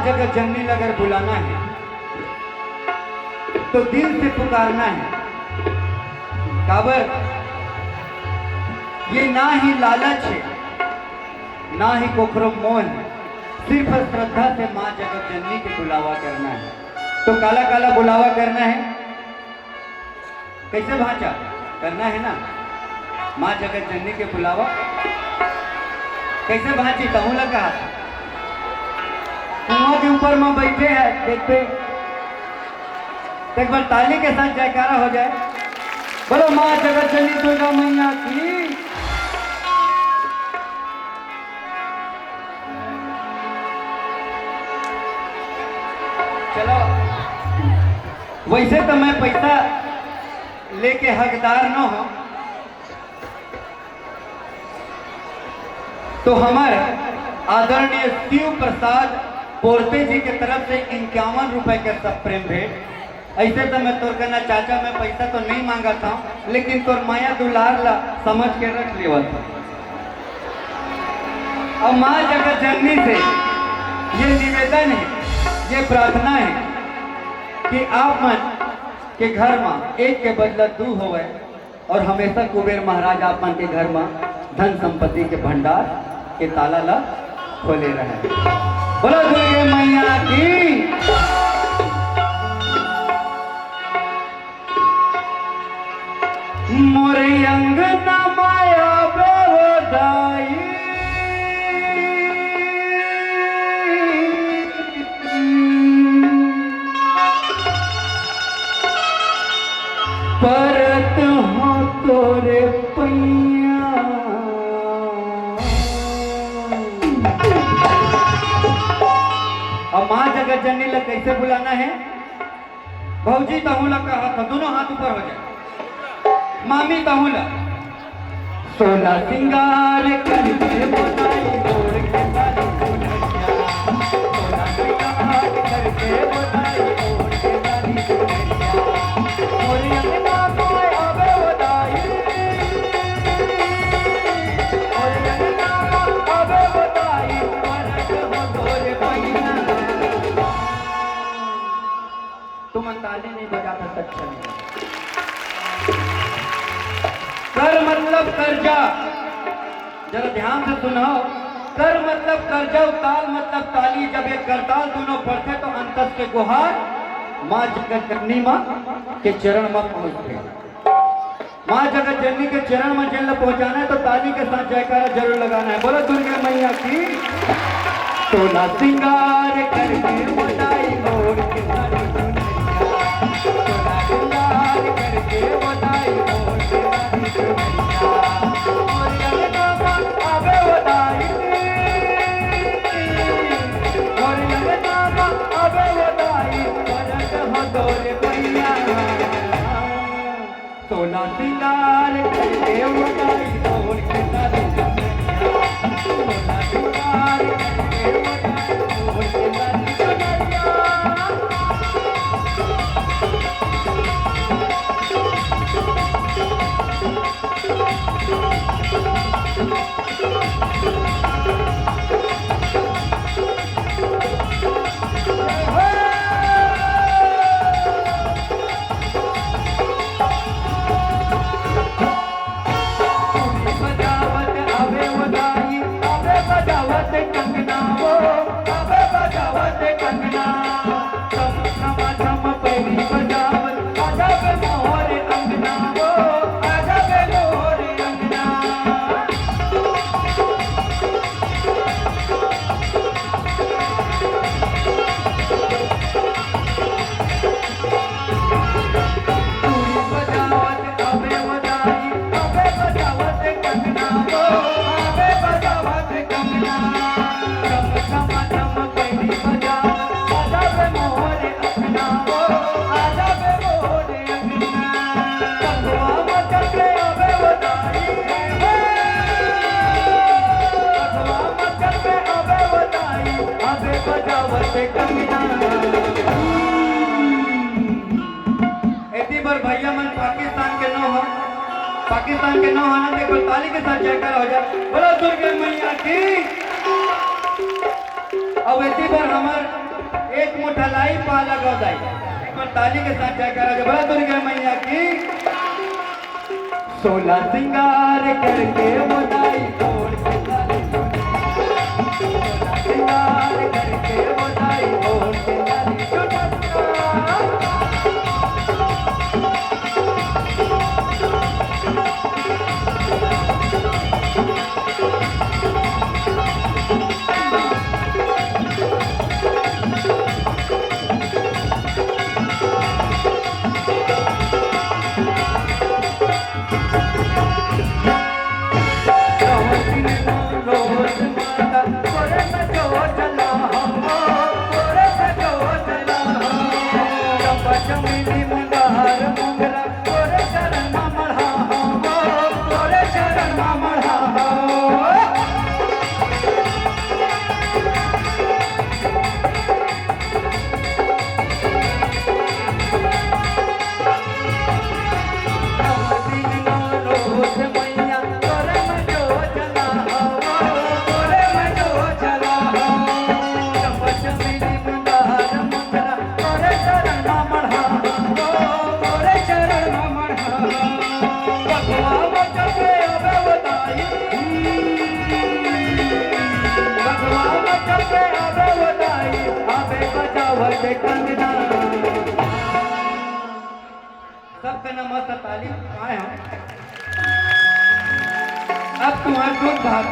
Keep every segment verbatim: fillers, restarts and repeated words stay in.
जगत जननी ला अगर बुलाना हे, तो दिल से पुकारना हे। काबर, ये ना ही लालच हे, ना ही कोखरो मोह हे, सिर्फ श्रद्धा से माँ जगत जननी के बुलावा करना हे। तो काला काला बुलावा करना हे, कइसे भांचा? करना हे ना, माँ जगत जननी के बुलावा। कइसे भांची, तहूं ला कहा, कुआं के ऊपर में बइठे हे, देखबे, तो एक बार ताली के साथ जयकारा हो जाए। बोलो माँ जगत जननी दुर्गा मैया की। चलो, वइसे तो मैं पइसा लेके हकदार न हों, तो हमर आदरणीय शिव प्रसाद बोरते जी के तरफ से इक्यावन रुपए के सप्रेम भेंट। अइसे तो मैं तोर कना चाचा, मैं पइसा तो नइ मांगत हंव, लेकिन तोर मया दुलार ला समझ के रख लेवत हंव। अब माँ जगत जननी से ये निवेदन हे, ये प्रार्थना हे कि आप मन के घर में एक के बदला दू होवय, अउ हमेशा कुबेर महाराज आप मन के घर म धन संपत्ति के भंडार के ताला ल खोले रहय। बोलो दुर्गे मैया की। मोर अंगना माया बेवदाई। परत हों तोरे पैया। अब माँ जगत जननी ला कइसे बुलाना हे? भौजी तहूं ला कहत हंव, दूनों हाथ ऊपर हो जाए। मामी तहूं ला। सोला सिंगार करके बोलाई ओढ़ के सारी दुल्हनिया। सोला सिंगार करके बोलाई ओढ़ के सारी दुल्हनिया। मोर अंगना में आवे वो दाई। मोर अंगना में आवे वो दाई। परत हों तोरे पैया। तुमन ताली नहीं बजाता, अच्छा नहीं। कर मतलब कर्जा, जरा ध्यान से सुनव। कर मतलब कर्जा, ताल मतलब ताली। जब ये करताल दूनों पड़थे तो अंतस के गुहार माँ जगत जननी माँ के चरण में पहुँचथे। माँ जगत जननी के चरण में जेन ला पहुँचाना हे तो ताली के साथ जयकारा जरूर लगाना हे। बोलो दुर्गा मैया की। सोला सिंगार करके बोलाई ओढ़ के सारी दुल्हनिया। सोला सिंगार करके बोलाई ओढ़ के सारी दुल्हनिया। मोर अंगना में आवे वो दाई। मोर अंगना में आवे वो दाई। परत हों तोरे पैया। सोला सिंगार करके बोलाई ओढ़ के सारी दुल्हनिया। सोला सिंगार करके बोलाई ओढ़ के सारी दुल्हनिया। एती बर भैया मन पाकिस्तान के नौ हो, पाकिस्तान के नौ हो ना, देखो ताली के साथ जयकारा हो जाए। बोलो दुर्गा मैया की। अब एती बर हमर एक मुठा लाई पाला गो दाई। एक बार ताली के साथ जयकारा दे, बोला दुर्गा मैया की। सोलह सिंगार करके वो दाई ओढ़ के लाली चुनरिया। सोलह सिंगार करके वो दाई ओढ़ के लाली चुनरिया। सबके नमस्ते, ताली पाए हम। अब तुम्हार दूध भात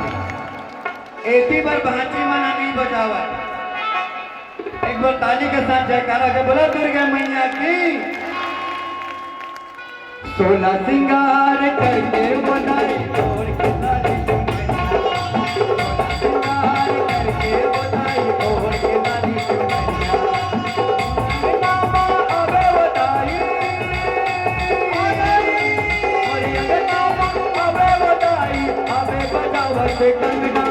एती बर भांची मन नहीं बजावा। एक बार ताली के साथ जयकारा के बोला दुर्गा मैया की। सोलह सिंगार करके बनाई ओढ़ के लाली चुनरिया। सोलह सिंगार करके बनाई ओढ़ के लाली चुनरिया। अंगना मा अबे वो दाई, अरे अंगना मा अबे वो दाई, अबे बजावत कंगना।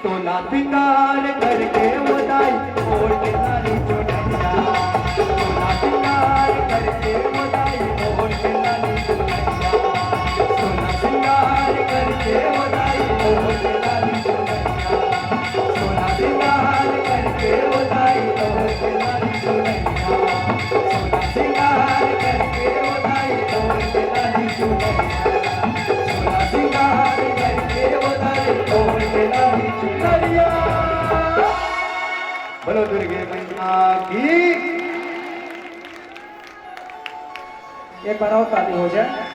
सोलह सिंगार करके वो दाई ओढ़ के लाली चुनरिया। सोलह सिंगार करके वो दाई ओढ़ के लाली चुनरिया। सोलह सिंगार करके वो दाई ओढ़ के लाली चुनरिया। सोलह सिंगार करके वो दाई ओढ़ के लाली चुनरिया। सोलह सिंगार करके वो दाई ओढ़ के लाली चुनरिया। सोलह सिंगार करके वो दाई ओढ़ के लाली चुनरिया। बोलो दुर्गे मैया की। एक बार और ताली हो जाए।